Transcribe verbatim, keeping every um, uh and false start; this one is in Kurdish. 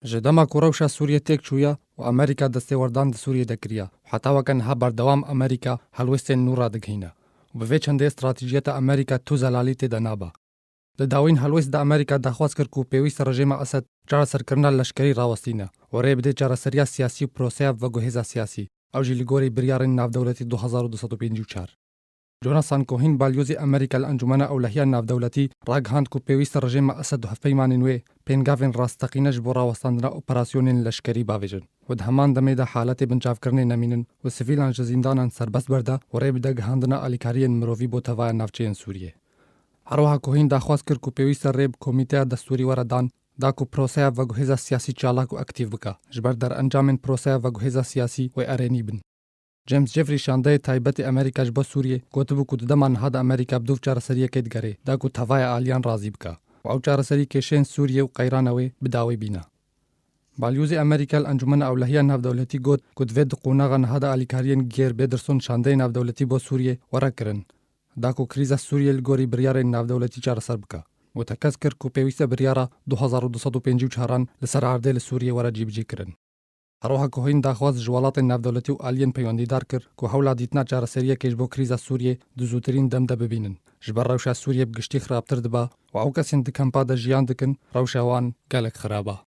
Ji dema ku rewşa Sûriyê têk çûye û Amerîka destêwerdan di Sûriyê de kiriye û heta weke niha berdewam Amerîka helwestên nû radigihîne û bi vê çendê stratejiyeta Amerîka tu zelalî tê de nabe. Di dawîn helwest de Amerîka daxwaz kir ku pêwîst e rejêma Esed çareserkirina leşkerî rawestîne û rê bide çareseriya siyasî û proseya veguhêza siyasî, ew jî li gorî biryarên navdewletî du hezar û du sed û pêncî û çar. Jonathan Cohen, balyozê Amerîka li Encûmena Ewlehiya Navdewletî, ragihand ku pêwîst e rejêma Esed û hevpeymanên wê pêngavên rasteqîne ji bo rawestandina operasyonên leşkerî bavêjin û di heman demê de haletê binçavkirinê nemînin û sivîlan ji zîndanan serbest berde û rê bide gihandina alîkariyên mirovî bo tevaya navçeyên Sûriyê. Her wiha Cohen daxwaz kir ku pêwîst e rê bi komîteya destûrî were dan, da ku proseya veguhêza siyasî çalak û aktîf bike, ji ber derencamên proseya veguhêza siyasî wê erênî bin. James Jeffrey, şandeyê taybetê Amerîka ji bo Sûriyê, gotibû ku di dema niha de Amerîka bi dûv çareseriyekê digerê, da ku tevaya aliyan razî bike û ew çareserî kêşeyên Sûriyê û qeyrana wê bi dawî bîne. Balyozê Amerîka li Encûmena Ewlehiya Navdewletî got ku divê di qonaxa niha de alîkariyên Geir Pedersen, şandeyê navdewletî bo Sûriyê, were kirin, da ku krîza Sûriyê li gorî biryarên navdewletî çareser bike û tekez kir ku pêwîst e biryara du hezar û du sed û pêncî û çaran li ser erdê li Sûriyê were cîbicî kirin. Her wiha Cohen daxwaz ji welatên navdewletî û aliyên peywendîdar kir ku hewla dîtina çareseriyekê ji bo krîza Sûriyê di zûtirîn dem de bibînin. Ji ber rewşa Sûriyê bi giştî xirabtir dibe û ew kesên di kempa de jiyan dikin, rewşa wan gelek xirab e.